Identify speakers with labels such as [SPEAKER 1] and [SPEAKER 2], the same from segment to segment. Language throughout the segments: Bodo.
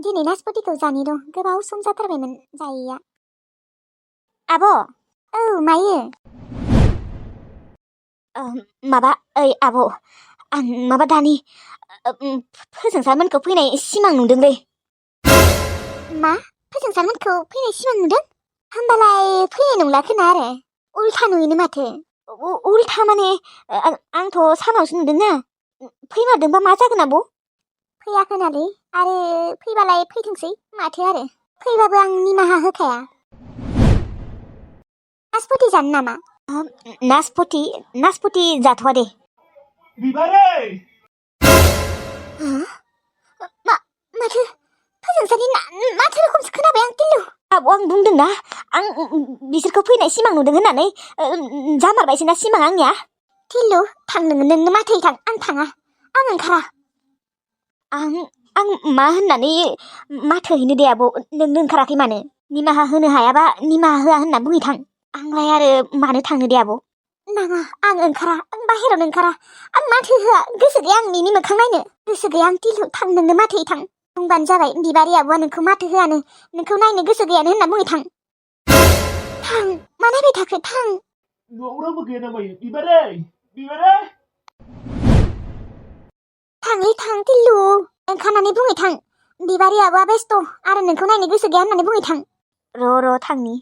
[SPEAKER 1] दिनै नासपतिखौ जानि दं गोबाव सम जाथारबायमोन जायैया। आब' औ मायो माबा ओइ आब' आं माबा दानि फोजोंसारमोनखौ फैनाय सिमां नुदोंलै। मा फोजोंसारमोनखौ फैनाय सिमां नुदों? होमबालाय फैनाय नंला खोना आरो उल्था नुयोनो माथो। उल्था माने आंथ' सानावसो नुदोंना फैमारदोंबा मा जागोन आब'? फैयाखोनालै आरो फैबालाय फैथोंसै माथो आरो फैबाबो आं निमाहा होखाया। नासपति जानो नामा? नासपति जाथ'वा दे।
[SPEAKER 2] बिबारै
[SPEAKER 1] माथो फोजोंसारनि माथो रोखोमसो खोनाबाय आं टिल्लु। आब' आं बुंदोंना आं बिसोरखौ फैनाय सिमां नुदों होननानै जामारबायसोना सिमां आंनिया। टिल्लु थां नोंनो माथो थां आं थाङा आं ओंखारा। आं मा होननानै माथो हैनो दे आब' नोंनो ओंखाराखै मानो? निमाहा होनो हायाबा निमाहा होआ होनना बुंहैथां। आंलाय आरो मानो थांनो दे आब'? नाङा आं ओंखारा आं बाहेरावनो ओंखारा आं माथो होआ गोसो गैया आं नोंनि मोखां नायनो गोसो गैया आं टिल्लु थां नोंनो माथो थां बुंबानो जाबाय बिबारि आब'आ नोंखौ माथो होआनो नोंखौ नायनो गोसो गैयानो होनना बुंहैथां। थां मा नायबाय थाखो थां।
[SPEAKER 2] न'आव रावबो गैया नामा बिबारै बिबारै
[SPEAKER 1] थांलै थां टिल्लु ओंखारनानै बुंहैथां बिबारि आब'आ बेस्थ' आरो नोंखौ नायनो गोसो गैया होननानै बुंहैथां। र' थांनि।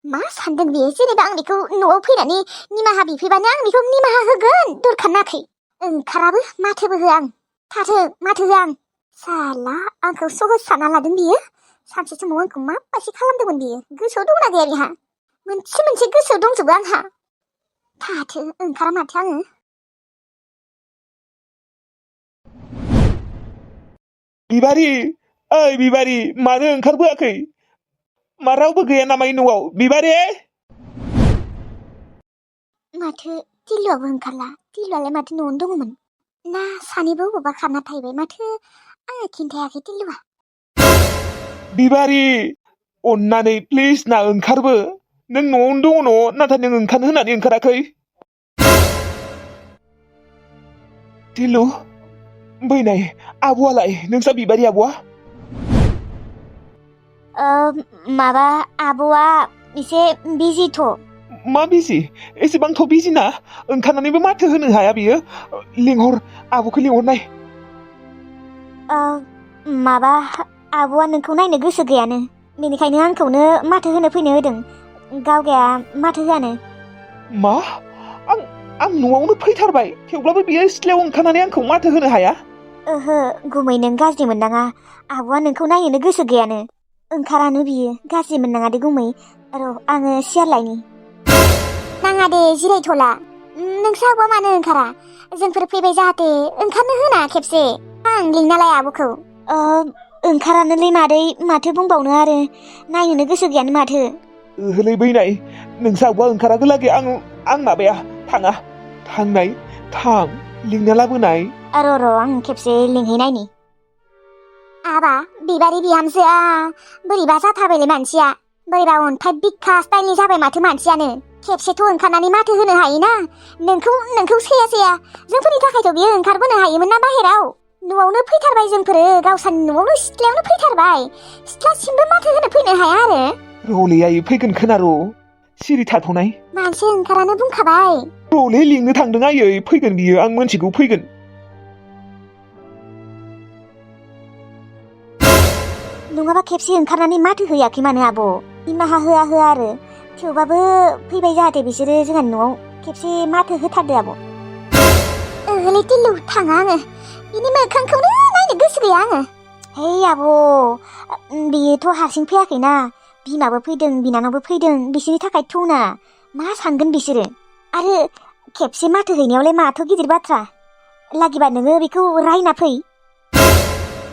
[SPEAKER 1] मा सानदों बेयो जेनेबा आं बेखौ न'आव फैनानै निमाहा बिफैबानो आं बेखौ निमाहा होगोन दरखार नाखै ओंखाराबो माथोबो होआ आं थाथों माथो होआ आं। साला आंखौ सहज सानना लादों बियो सानसे समाव आंखौ माबायदि खालामदोंमोन बियो गोसोआव दंना गैया बिहा मोनसे गोसोआव दंजोबो आंहा। थाथो ओंखारा माथो आङो।
[SPEAKER 2] बिबारि ओइ बिबारि मानो ओंखारबोआखै? मा रावबो गैया नामा न'आव बिबारि?
[SPEAKER 1] माथो टिल्लुआबो ओंखारला टिल्लुआलाय माथो न'आवनो दङमोन ना सानैबो बबावबा खारना थाहैबाय माथो आङो खिन्थायाखै टिल्लुआ।
[SPEAKER 2] बिबारि अन्नानै प्लिज ना ओंखारबो नों न'आवनो दङ नाथाय नों ओंखारनो होननानै ओंखाराखै। टिल्लु बैनाय आब'आलाय नोंसा बिबारि आब'आ?
[SPEAKER 1] माबा आब'आ एसे बिजिथ'।
[SPEAKER 2] मा बिजि? एसेबांथ' बिजिना ओंखारनानैबो माथो होनो हाया बियो। लिंहर आब'खौ लिंहरनाय।
[SPEAKER 1] माबा आब'आ नोंखौ नायनो गोसो गैयानो बेनिखायनो आंखौनो माथो होनो फैनो होदों गावगाया माथो होआनो।
[SPEAKER 2] मा? आं न'आवनो फैथारबाय थेवब्लाबो बियो सिथ्लायाव ओंखारनानै आंखौ माथो होनो हाया?
[SPEAKER 1] ओहो गुमै नों गाज्रि मोननाङा आब'आ नोंखौ नायनोनो गोसो गैयानो ओंखारानो बियो गाज्रि मोननाङा दे गुमै। र' आङो सियार लायनि। नाङा दे जिरायथ'ला नोंस्रा आब'आ मानो ओंखारा जोंफोर फैबाय जाहाथे ओंखारनो होना खेबसे आं लिंनालाय आब'खौ। ओंखारानोलै मादै माथो बुंबावनो आरो नायनोनो गोसो गैयानो माथो।
[SPEAKER 2] ओहोलै बैनाय नोंसा आब'आ ओंखारागोलागै आं माबाया थाङा थांनाय थां लिंना लाबोनाय।
[SPEAKER 1] र' आं खेबसे लिंहैनायनि। आबा बिबारि बिहामजोआ बोरैबा जाथारबायलै मानसिया बोरैबा अन्थाइ बिखा स्टाइलनि जाबाय माथो मानसियानो खेबसेथ' ओंखारनानै माथो होनो हायोना नोंखौ सैया जोंफोरनि थाखायथ' बियो ओंखारबोनो हायोमोन ना बाहेराव न'आवनो फैथारबाय जोंफोरो गावसानि न'आवनो सिथ्लायावनो फैथारबाय सिथ्लासिमबो माथो होनो फैनो हाया आरो।
[SPEAKER 2] र'लै आयै फैगोन खोना र' सिरि थाथ'नाय।
[SPEAKER 1] मानसि ओंखारानो बुंखाबाय।
[SPEAKER 2] र'लै लिंनो थांदों आयै फैगोन बियो आं मोनथिगौ फैगोन।
[SPEAKER 1] नङाबा खेबसे ओंखारनानै माथो हैयाखै मानो आब' निमाहा होआ आरो थेवबाबो फैबाय जाहाथे बिसोरो जोंहानि न'आव खेबसे माथो होथारदो आब'। ओहोलै टिल्लु थाङा आङो बिनि मोखांखौनो नायनो गोसो गैया आङो। है आब' बियोथ' हारसिं फैयाखैना बिमाबो फैदों बिनानावबो फैदों बिसोरनि थाखाय थौना मा सानगोन बिसोरो आरो खेबसे माथो हैनायावलाय माथ' गिदिर बाथ्रा लागिबा नोङो बेखौ रायना फै।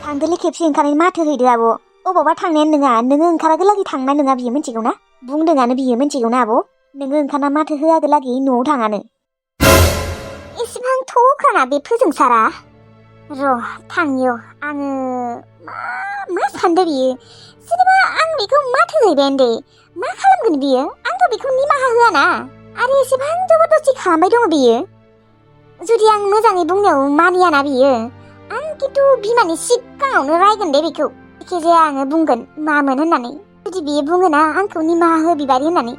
[SPEAKER 1] थांदोलै खेबसे ओंखारनानै माथो हैदो आब' अबावबा थांनायानो नङा नोङो ओंखारागोलागै थांनाय नङा बियो मिथिगौ ना बुंदोंआनो बियो मिथिगौ ना आब' नोङो ओंखारना माथो होआगोलागै न'आव थाङानो। इसिबां थ'खाना बे फोजोंसारा र' थांनियो आङो मा सानदों बियो जेनेबा आं बेखौ माथो हैबायानो दे मा खालामगोन बियो आंथ' बेखौ निमाहा होआना आरो एसेबां जबरदस्ति खालामबाय दङ बियो जुदि आं मोजाङै बुंनायाव मानियाना बियो आं खिन्थु बिमानि सिगाङावनो रायगोन दे बेखौ जायखिजाया आङो बुंगोन मामोन होननानै जुदि बियो बुङोना आंखौ निमाहा हो बिबारि होननानै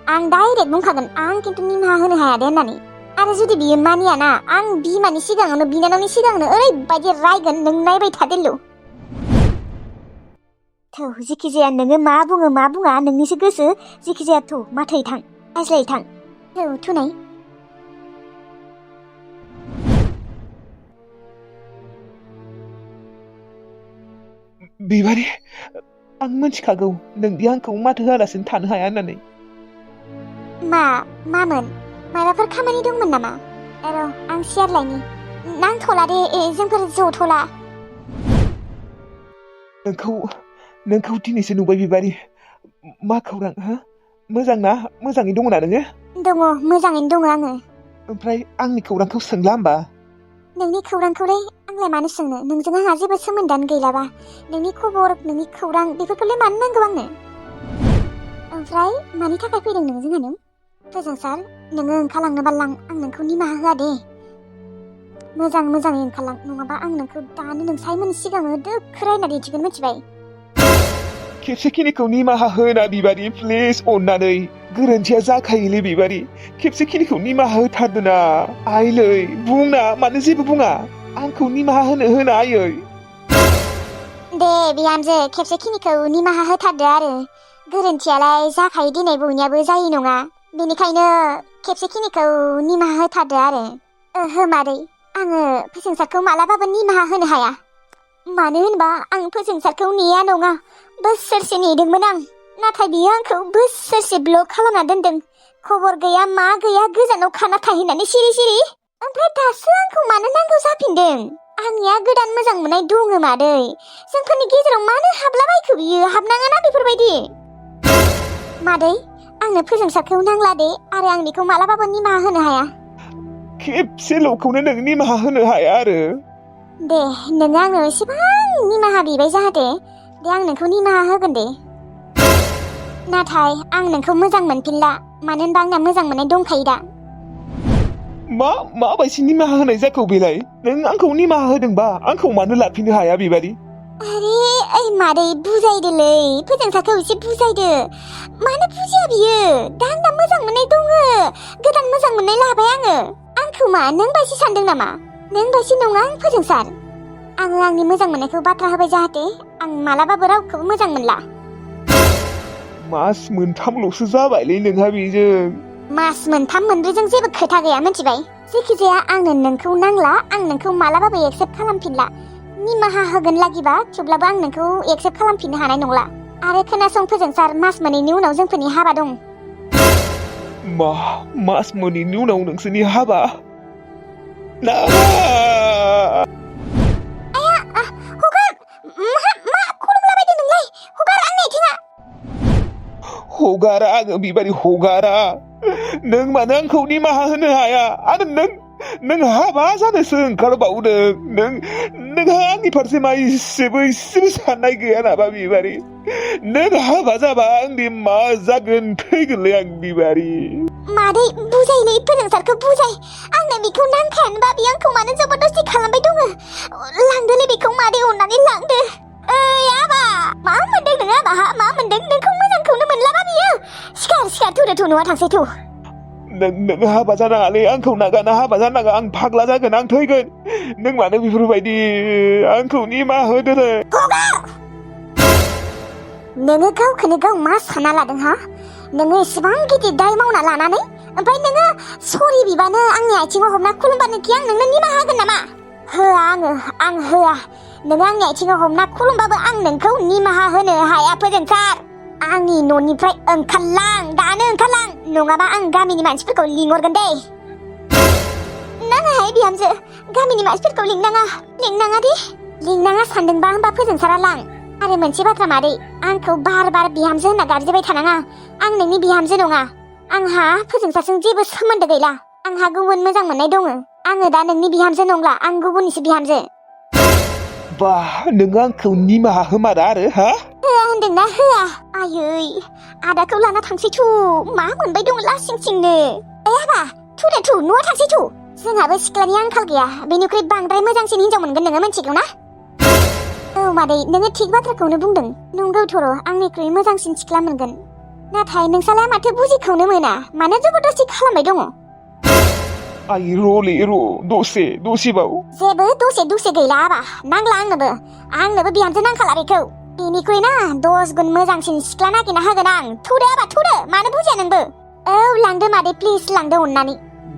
[SPEAKER 1] आं डाइरेक्ट बुंखागोन आं खिन्थु निमाहा होनो हाया दे होननानै आरो जुदि बियो मानियाना आं बिमानि सिगाङावनो बिनानावनि सिगाङावनो ओरैबायदि रायगोन नों नायबाय थादेल' थौ जिखिजाया नोङो मा बुङो मा बुङा नोंनिसो गोसो जिखिजाया थौ माथै थां रायज्लाय थां थौ थुनाय
[SPEAKER 2] बिबारि आं मिथिखागौ नोंदि आंखौ माथो होआलासिनो थानो हाया होननानै
[SPEAKER 1] मामोन माबाफोर खामानि दंमोन नामा र' आं सियार लायनि नांथ'ला दे जोंफोर जथ'ला
[SPEAKER 2] नोंखौ दिनैसो नुबाय बिबारि मा खौरां हा मोजां ना मोजाङै दङ ना नोङो
[SPEAKER 1] दङ मोजाङैनो दङ आङो
[SPEAKER 2] ओमफ्राय आंनि खौरांखौ सोंला होमबा
[SPEAKER 1] नोंनि खौरांखौलाय आंलाय मानो सोंनो नोंजों आंहा जेबो सोमोन्दोआनो गैलाबा नोंनि खबर नोंनि खौरां बेफोरखौलाय मानो नांगौ आंनो ओमफ्राय मानि थाखाय फैदों नों जोंहानो फोजोंसार नोङो ओंखारलांनोबा लां आं नोंखौ निमाहा होआ दे मोजाङै ओंखारलां नङाबा आं नोंखौ दानो नोंसायमोननि सिगाङाव दोखो रायना दिन्थिगोन मिथिबाय
[SPEAKER 2] खेबसेखिनिखौ निमाहा होना बिबारि प्लिज अननानै गोरोन्थिया जाखायोलै बिबारि खेबसेखिनिखौ निमाहा होथारदो ना आइलै बुंना मानो जेबो बुङा आंखौ निमाहा होना आयै
[SPEAKER 1] दे बिहामजो खेबसेखिनिखौ निमाहा होथारदो आरो गोरोन्थियालाय जाखायो दिनै बयनियाबो जायो नङा बेनिखायनो खेबसेखिनिखौ निमाहा होथारदो आरो ओहो मादै आङो फोजोंसारखौ मालाबाबो निमाहा होनो हाया मानो होनबा आं फोजोंसारखौ नेया नङा बोसोरसे नेदोंमोन आं नाथाय बियो आंखौ बोसोरसे ब्लक खालामना दोनदों खबर गैया मा गैया गोजानाव खाना थाहैनानै सिरि ओमफ्राय दासो आंखौ मानो नांगौ जाफिनदों आंनिया गोदान मोजां मोननाय दङ मादै जोंफोरनि गेजेराव मानो हाबलाबायखो बियो हाबनाङाना बेफोरबायदि मादै आंनो फोजोंसारखौ नांला दे आरो आं बेखौ मालाबाबो निमाहा होनो हाया
[SPEAKER 2] खेबसेल'खौनो नों निमाहा होनो हाया आरो
[SPEAKER 1] दे नोङो आंनो एसेबां निमाहा बिबाय जाहाथे दे आं नोंखौ निमाहा होगोन दे नाथाय आं नोंखौ मोजां मोनफिनला मानो होनबा आंना मोजां मोननाय दंखायो दा
[SPEAKER 2] माबायदि निमाहा होनाय जाखौ बेलाय नों आंखौ निमाहा होदोंबा आंखौ मानो लाफिननो हाया बिबारि
[SPEAKER 1] अरे ओइ मादै बुजायदोलै फोजोंसारखौ एसे बुजायदो मानो बुजिया बियो दा आंना मोजां मोननाय दङ गोदान मोजां मोननाय लाबाय आङो आंखौ मा नों बायदि सानदों नामा नों बायदि नङा आं फोजोंसार आङो आंनि मोजां मोननायखौ बाथ्रा होबाय जाहाथे आं मालाबाबो रावखौबो मोजां मोनला
[SPEAKER 2] मास मोनथामल'सो जाबायलै नोंहा बेजों
[SPEAKER 1] मास मोनथाम मोनब्रैजों जेबो खोथा गैया मिथिबाय जायखिजाया आंनो नोंखौ नांला आं नोंखौ मालाबाबो एक्सेप्ट खालामफिनला निमाहा होगोन लागिबा थेवब्लाबो आं नोंखौ एक्सेप्ट खालामफिननो हानाय नंला आरो खोनासं फोजोंसार मास मोननैनि उनाव जोंफोरनि हाबा दं
[SPEAKER 2] मास मोननैनि उनाव नोंसोरनि हाबा हगारा आङो बिबारि हगारा नों मानो आंखौ निमाहा होनो हाया आरो नों हाबा जानोसो ओंखारबावदों नोंहा आंनि फारसे मा इसेबो साननाय गैया नामा बिबारि नों हाबा जाबा आंनि मा जागोन थैगोनलै आं बिबारि
[SPEAKER 1] मादै बुजायलै फोजोंसारखौ बुजाय आंनो बेखौ नांखायानोबा बियो आंखौ मानो जबरदस्ति खालामबाय दङ लांदोलै बेखौ मादै अननानै लांदो ओइ आबा मा मोनदों नों आबा मा मोनदों नोंखौ मोजांखौनो मोनलाबा बियो सिखार थुदो न'आ थांसै थु
[SPEAKER 2] नों हाबा जानाङालै आंखौ नागारना हाबा जानाङा आं फाग्ला जागोन आं थैगोन नों मानो बेफोरबायदि आंखौ निमाहा होदो
[SPEAKER 1] नोङो गावखौनो गाव मा सानना लादों हा नोङो एसेबां गिदिर दाय मावना लानानै ओमफ्राय नोङो सरि बिबानो आंनि आथिङाव हमना खुलुमबानो कि आं नोंनो निमाहा होगोन नामा होआ आं होआ नोङो आंनि आथिङाव हमना खुलुमबाबो आं नोंखौ निमाहा होनो हाया फोजोंसार आंनि न'निफ्राय ओंखारलां दानो ओंखारलां नङाबा आं गामिनि मानसिफोरखौ लिंहरगोन दे नाङाहाय बिहामजो गामिनि मानसिफोरखौ लिंनाङा दे लिंनाङा सानदोंबा होनबा फोजोंसारा लां आरो मोनसे बाथ्रा मादै आंखौ बार बिहामजो होनना गाबज्रिबाय थानाङा आं नोंनि बिहामजो नङा आंहा फोजोंसारजों जेबो सोमोन्दो गैला आंहा गुबुन मोजां मोननाय दङ आङो दा नोंनि बिहामजो नंला आं गुबुननिसो बिहामजो
[SPEAKER 2] नों आंखौ निमाहा होमारा आरो हा
[SPEAKER 1] होआ होनदोंना होआ आयै आदाखौ लाना थांसै थु मा मोनबाय दङ लासिं सिंनो आबा थु न'आव थांसै थु जोंहाबो सिख्लानि आंखाल गैया बेनिख्रुइ बांद्राय मोजांसिन हिनजाव मोनगोन नोङो मिथिगौ ना औ मादै नोङो थिग बाथ्राखौनो बुंदों नंगौ थर' आंनिख्रुइ मोजांसिन सिख्ला मोनगोन नाथाय नोंसालाय माथो बुजिखौनो मोना मानो जबरदस्ति खालामबाय दङ
[SPEAKER 2] आइ दसेबाव
[SPEAKER 1] जेबो दसे गैला आबा नांला आंनोबो बिहामजो नांखाला बेखौ बेनिख्रुइ ना 10 गुन मोजांसिन सिख्ला नागिरना होगोन आं थुदो आबा थुदो मानो बुजिया नोंबो औ लांदो मादै प्लिज लांदो अननानै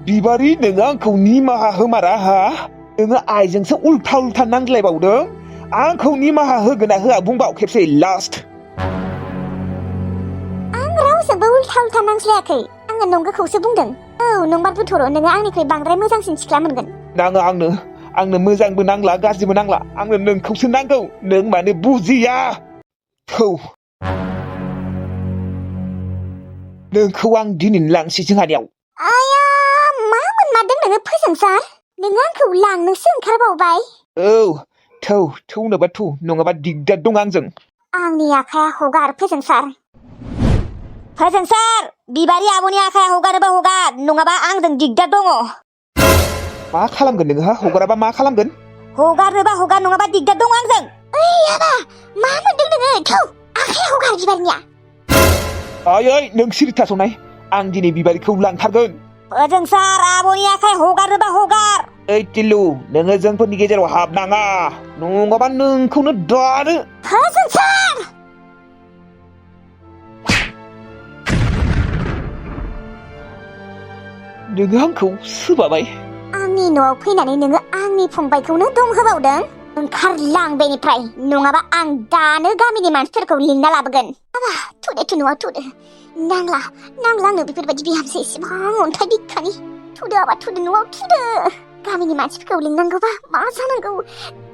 [SPEAKER 2] बिबारि नोङो आंखौ निमाहा होमारा हा नोङो आइजोंसो उल्था नांज्लायबावदों आंखौ निमाहा होगोना होआ बुंबाव खेबसे लास्ट
[SPEAKER 1] आं रावजोंबो उल्था नांज्लायाखै आङो नंगौखौसो बुंदों औ नंमारबो थर' नोङो आंनिख्रुइ बांद्राय मोजांसिन सिख्ला मोनगोन
[SPEAKER 2] नाङा आंनो मोजांबो नांला गाज्रिबो नांला आंनो नोंखौसो नांगौ नों मानो बुजिया थौ नोंखौ आं दिनैनो लांसै जोंहानियाव
[SPEAKER 1] आया मा मोनमारदों नोङो फोजोंसार नोङो आंखौ लांनोसो ओंखारबावबाय
[SPEAKER 2] औ थौनोबा थौ नङाबा दिगदार दं आंजों
[SPEAKER 1] आंनि आखाया हगार फोजोंसार बिबारि आब'नि आखाया हगारोबा हगार नङाबा आंजों दिगदार दङ
[SPEAKER 2] मा खालामगोन नोङो हगाराबा मा खालामगोन
[SPEAKER 1] हगारोबा हगार नङाबा दिगदार दङ आंजों ओइ आबा मा मोनदों नोङो थौ आखाया हगार बिबारिनिया
[SPEAKER 2] ओइ नों सिरि थाथ'नाय आं दिनै बिबारिखौ लांथारगोन
[SPEAKER 1] फोजोंसार आब'नि आखाय हगारोबा हगार
[SPEAKER 2] ओइ टिल्लु नोङो जोंफोरनि गेजेराव हाबनाङा नङाबा नोंखौनो दानो
[SPEAKER 1] फोजोंसार
[SPEAKER 2] नोङो आंखौ सोबाबाय
[SPEAKER 1] आंनि न'आव फैनानै नोङो आंनि फंबायखौनो दम होबावदों ओंखारलां बेनिफ्राय नङाबा आं दानो गामिनि मानसिफोरखौ लिंना लाबोगोन आबा थुदो न'आव थुदो नांला आंनो बेफोरबायदि बिहामजो एसेबां अन्थाइ बिखानि थुदो आबा थुदो न'आव थुदो गामिनि मानसिफोरखौ लिंनांगौबा मा जानांगौ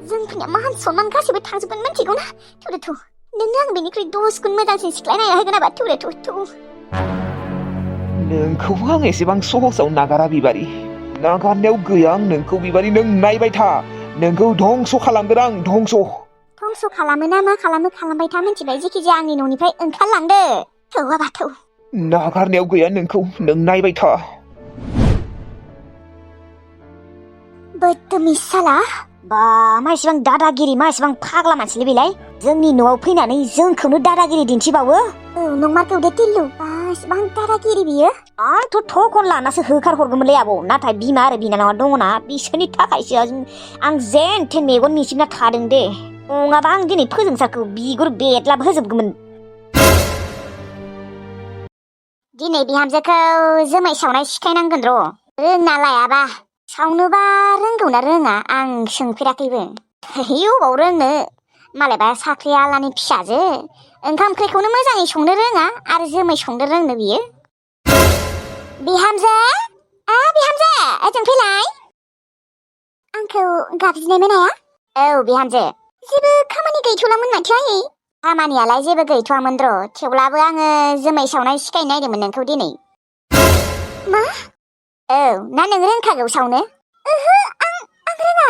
[SPEAKER 1] जोंफोरनिया मान सनमान गासैबो थांजोबगोन मिथिगौ ना थुदो नोंनो आं बेनिख्रुइ 10 गुन मोजांसिन सिख्लायनाया होगोन आबा थुदो
[SPEAKER 2] नोंखौ आं एसेबां सहसाव नागारा बिबारि नागारनायाव गैया आं नोंखौ बिबारि नों नायबाय था नोंखौ धंस' खालामगोन आं धंस'
[SPEAKER 1] खालामो ना मा खालामो खालामबाय था मिथिबाय जेखि जाया आंनि न'निफ्राय ओंखारलांदो थौ
[SPEAKER 2] नागारनायाव गैया नोंखौ नों नायबाय था
[SPEAKER 1] बदतमिज साला बा मा एसेबां दादागिरि मा एसेबां फाग्ला मानसिलै बेलाय जोंनि न'आव फैनानै जोंखौनो दादागिरि दिन्थिबावो औ नंमारगौ दे टिल्लु बा एसेबां दादागिरि बियो आंथ' थखन लानासो होखार हरगौमोनलै आबौ नाथाय बिमा आरो बिनानावा दङना बिसोरनि थाखायसो आं जेन थेन मेगन मिसिबना थादों दे नङाबा आं दिनै फोजोंसारखौ बिगुर बेदलाब होजोबगौमोन दिनै बिहामजोखौ जोमाय सावनाय सिखायनांगोन र' रोंना लायाबा सावनोबा रोंगौना रोङा आं सोंफेराखैबो अबाव रोंनो मालायबा साख्रि आलानि फिसाजो ओंखाम ओंख्रिखौनो मोजाङै संनो रोङा आरो जोमै संनो रोंनो बियो बिहामजो ओजों फैलाय आंखौ गाबज्रिनायमोन आया औ बिहामजो जेबो खामानि गैथ'लामोन माथो आयै खामानियालाय जेबो गैथ'वामोन र' थेवब्लाबो आङो जोमै सावनाय सिखायनो नागिरदोंमोन नोंखौ दिनै मा औ ना नों रोंखागौ सावनो ओहो आं रोङा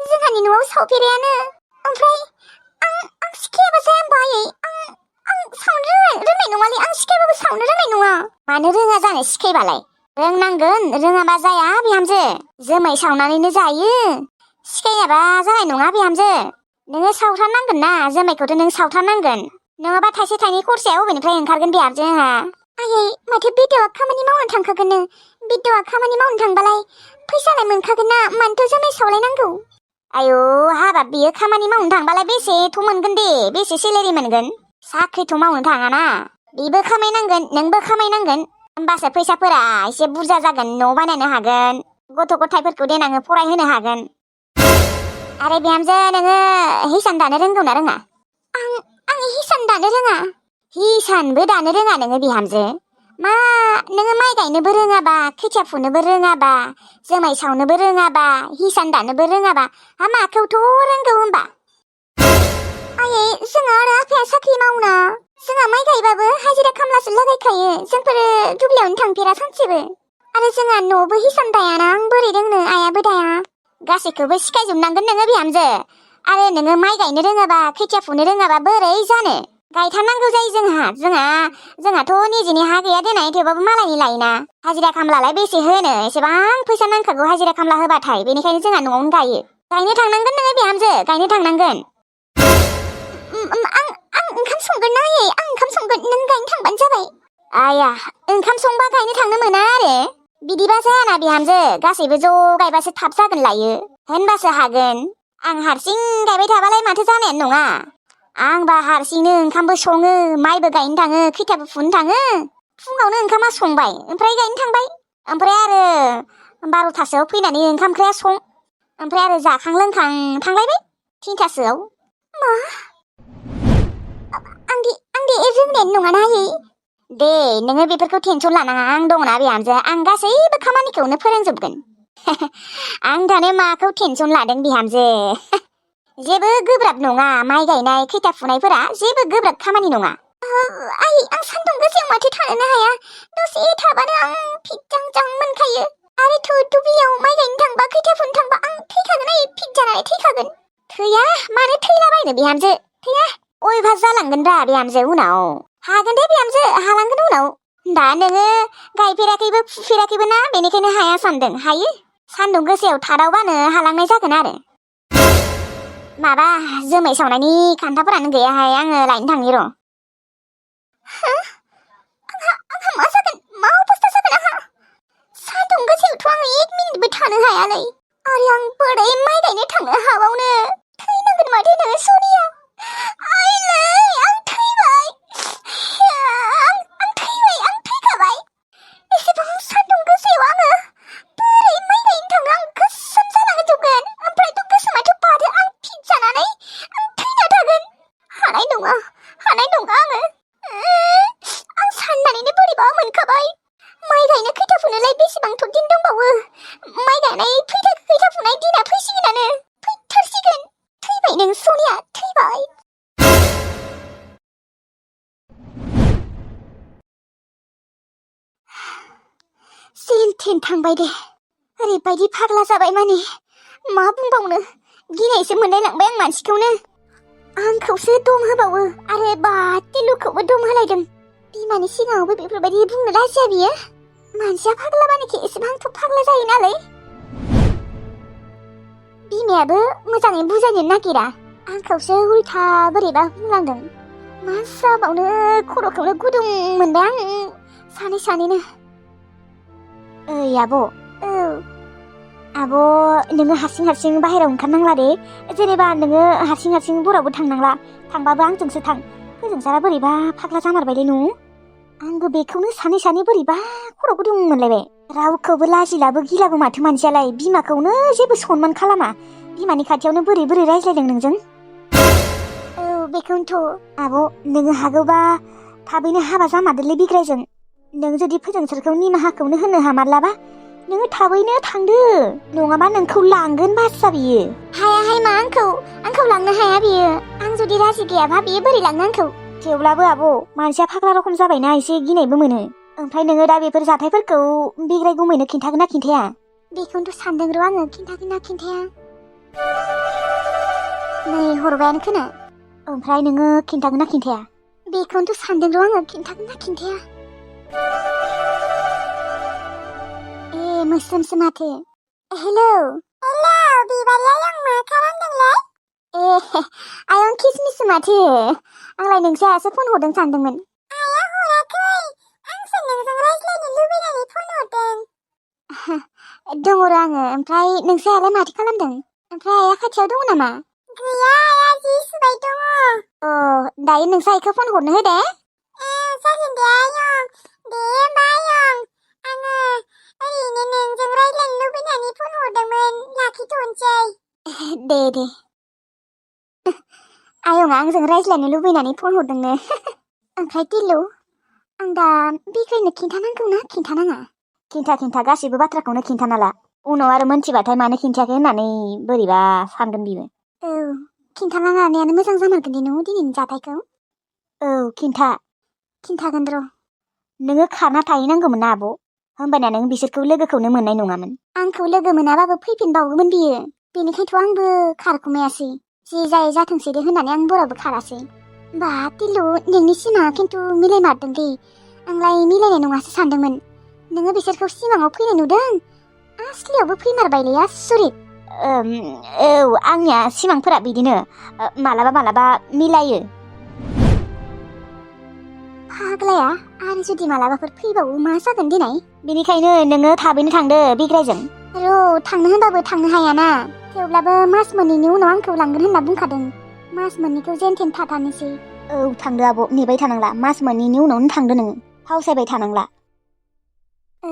[SPEAKER 1] जोंहानि न'आव सावफेरायानो ओमफ्राय आं सिखायाबा जाया होमबा आयै आं सावनो रोंनाय नङालै आं सिखायाबाबो सावनो रोंनाय नङा मानो रोङा जानो सिखायबालाय रोंनांगोन रोङाबा जाया बिहामजो जोमै सावनानैनो जायो सिखायाबा जानाय नङा बिहामजो नोङो सावथारनांगोन ना जोमायखौथ' नों सावथारनांगोन नङाबा थाइसे थाइनै खरसाया अबेनिफ्राय ओंखारगोन बिहामजो आंहा आयै माथो बिद'आ खामानि मावनो थांखागोन नों बिद'आ खामानि मावनो थांबालाय फैसालाय मोनखागोन ना मानोथ' जोमाय सावलायनांगौ आयौ हाबाब बियो खामानि मावनो थांबालाय बेसेथ' मोनगोन दे बेसे सेलेरि मोनगोन साख्रिथ' मावनो थाङाना बेबो खामायनांगोन नोंबो खामायनांगोन होमबासो फैसाफोरा एसे बुरजा जागोन न' बानायनो हागोन गथ' गथायफोरखौ देनाङो फरायहोनो हागोन आरो बिहामजो नोङो हिसान दानो रोंगौ ना रोङा आं हिसान दानो रोङा हिसानबो दानो रोङा नोङो बिहामजो मा नोङो माइ गायनोबो रोङाबा खोथिया फुनोबो रोङाबा जोमाय सावनोबो रोङाबा हिसान दानोबो रोङाबा माखौथ' रोंगौ होमबा आयै जोंहा आरो आफाया साख्रि मावना जोंहा माइ गायबाबो हाजिरा खामलासो लागायखायो जोंफोरो दुब्लियावनो थांफेरा सानसेबो आरो जोंहा न'बो हिसान दायाना आं बोरै रोंनो आयाबो दाया गासैखौबो सिखायजोबनांगोन नोङो बिहामजो आरो नोङो माइ गायनो रोङाबा खोथिया फुनो रोङाबा बोरै जानो गायथारनांगौ जायो जोंहाथ' निजेनि हा गैया देनाय थेवबाबो मालायनि लायोना हाजिरा खामलालाय बेसे होनो एसेबां फैसा नांखागौ हाजिरा खामला होबाथाय बेनिखायनो जोंहा न'आवनो गायो गायनो थांनांगोन नोङो बिहामजो गायनो थांनांगोन आं ओंखाम संगोन ना आयै आं ओंखाम संगोन नों गायनो थांबानो जाबाय आया ओंखाम संबा गायनो थांनो मोना आरो बिदिबा जायाना बिहामजो गासैबो ज' गायबासो थाब जागोन लायो होनबासो हागोन आं हारसिं गायबाय थाबालाय माथो जानायानो नङा आंबा हारसिंनो ओंखामबो सङो माइबो गायनो थाङो खैथाबो फुनो थाङो फुङावनो ओंखामा संबाय ओमफ्राय गायनो थांबाय ओमफ्राय आरो 12थासोआव फैनानै ओंखाम ओंख्रिया सं ओमफ्राय आरो जाखां लोंखां थांलायबाय 3थासोआव मा आंदि रोंनायानो नङाना आयै दे नोङो बेफोरखौ टेनसन लानाङा आं दङना बिहामजो आं गासैबो खामानिखौनो फोरोंजोबगोन आं दानो माखौ टेनसन लादों बिहामजो जेबो गोब्राब नङा माइ गायनाय खैथा फुनायफोरा जेबो गोब्राब खामानि नङा आयै आं सान्दुं गोसायाव माथो थानोनो हाया दसे थाबानो आं फिट-जां मोनखायो आरो दुब्लियाव माइ गायनो थांबा खैथा फुनो थांबा आं थैखागोन आयै फिट जानानै थैखागोन थैया मानो थैलाबायनो बिहामजो थैया अयभास जालांगोन रा बिहामजो उनाव हागोन दे बिहामजो हालांगोन उनाव दा नोङो गायफेराखैबो फुफेराखैबो ना बेनिखायनो हाया सानदों हायो सान्दुं गोसायाव थादावबानो हालांनाय जागोन आरो माबा जोमै सावनायनि खान्थाफोरानो गैयाहाय आङो लायनो थांनि र' आंहा मा जागोन मा अबस्था जागोन आंहा सान्दुं गोसायावथ' आङो 1 मिनिटबो थानो हायालै आरो आं बोरै माइ गायनो थांनो हाबावनो थैनांगोन माथो नोङो सनिया आइलै आं थैबाय आं थैखाबाय एसेबां सान्दुं गोसायाव आङो बोरै माइ गायनो थांनो आं गोसोम जानानै जगोन ओमफ्रायथ' गोसोमाथ' बादो आं फिट जानानै आं थैना थागोन हानाय नङा आङो आं साननानैनो बोरैबा मोनखाबाय माइ गायनो खैथा फुनोलाय बेसेबांथ' दिन दंबावो माइ गायनाय खैथा फुनाय दिना फैसिगोनानो फैथारसिगोन थैबाय नों सनिया थैबाय जेन थांबाय दे ओरैबायदि फाग्ला जाबाय माने मा बुंबावनो गिनायसो मोनलायलांबाय आं मानसिखौनो आंखौसो दम होबावो आरो टिलुखौबो दम होलायदों बिमानि सिगाङावबो बेफोरबायदि बुंनो लाजिया बियो मानसिया फाग्ला बानायखि एसेबांथ' फाग्ला जायो नालाय बिमायाबो मोजाङै बुजायनो नागिरा आंखौसो उल्था बोरैबा बुंलांदों मा जाबावनो खर'खौनो गुदुं मोनबाय आं सानैनो ओइ आब' औ आब' नोङो हारसिं बाहेरायाव ओंखारनांला दे जेनेबा नोङो हारसिं बरावबो थांनांला थांबाबो आंजोंसो थां फोजोंसारा बोरैबा फाग्ला जामारबायलै न' आंबो बेखौनो सानै बोरैबा खर' गुदुं मोनलायबाय रावखौबो लाजिलाबो गिलाबो माथो मानसियालाय बिमाखौनो जेबो सनमान खालामा बिमानि खाथियावनो बोरै रायज्लायदों नोंजों औ बेखौनोथ' आब' नोङो हागौबा थाबैनो हाबा जामारदोलै बिग्रायजों नों जुदि फोजोंसारखौ निमाहाखौनो होनो हामारलाबा नोङो थाबैनो थांदो नङाबा नोंखौ लांगोन बासा बियो हायाहाय मा आंखौ लांनो हाया बियो आं जुदि राजि गैयाबा बियो बोरै लांनो आंखौ थेवब्लाबो आब' मानसिया फाग्ला रखम जाबायना एसे गिनायबो मोनो ओमफ्राय नोङो दा बेफोर जाथायफोरखौ बिग्राय गुमैनो खिन्थागोन ना खिन्थाया बेखौनोथ' सानदों र' आङो खिन्थागोन ना खिन्थाया नै हरबायानो खोना ओमफ्राय नोङो खिन्थागोन ना खिन्थाया बेखौनोथ' सानदों र' आङो खिन्थागोन ना खिन्थाया मोस्रोमसो माथो हेलौ बिबारलाय आं मा खालामदोंलै आयं किसमिससो माथो आंलाय नोंसो आयासो फन हरदों सानदोंमोन आया हराखै आंसो नोंजों रायज्लायनो लुबैनानै फन हरदों दङ र' आङो ओमफ्राय नोंसो आयालाय माथो खालामदों ओमफ्राय आया खाथियाव दङ नामा गैया आया जि सुबाय दङ दायो नोंसो आइखौ फन हरनो हो दे जागोन दे आयं दे होमबा आयं आङो ओरैनो नोंजों रायज्लायनो लुबैनानै फन हरदोंमोन लाखिथ'नोसै दे आयंआ आंजों रायज्लायनो लुबैनानै फन हरदोंनो ओमफ्राय टिलु आं दा बिग्रायनो खिन्थानांगौ ना खिन्थानाङा खिन्था गासैबो बाथ्राखौनो खिन्थाना ला उनाव आरो मोनथिबाथाय मानो खिन्थायाखै होननानै बोरैबा सानगोन बिबो औ खिन्थाना लानायानो मोजां जामारगोन दे नों दिनैनि जाथायखौ औ खिन्थागोन र' नोङो खारना थाहैनांगौमोन ना आब' होमबाना नों बिसोरखौ लोगोखौनो मोननाय नङामोन आंखौ लोगो मोनाबाबो फैफिनबावगौमोन बियो बेनिखायथ' आंबो खारखुमायासै जे जायो जाथोंसै दे होननानै आं बरावबो खारासै बा टिलु नोंनि सिमाङा खिन्थु मिलायमारदों दे आंलाय मिलायनाय नङासो सानदोंमोन नोङो बिसोरखौ सिमाङाव फैनाय नुदों आसलियावबो फैमारबायलै आसुरित औ आंनिया सिमांफोरा बिदिनो मालाबा मालाबा मिलायो फाग्लाया आरो जुदि मालाबाफोर फैबावो मा जागोन दिनै बेनिखायनो नोङो थाबैनो थांदो बिग्रायजों र' थांनो होनबाबो थांनो हायाना थेवब्लाबो मास मोननैनि उनाव आंखौ लांगोन होनना बुंखादों मास मोननैखौ जेनथेन थाथारनोसै औ थांदो आब' नेबाय थानांला मास मोननैनि उनावनो थांदो नोङो फावसायबाय थानांला औ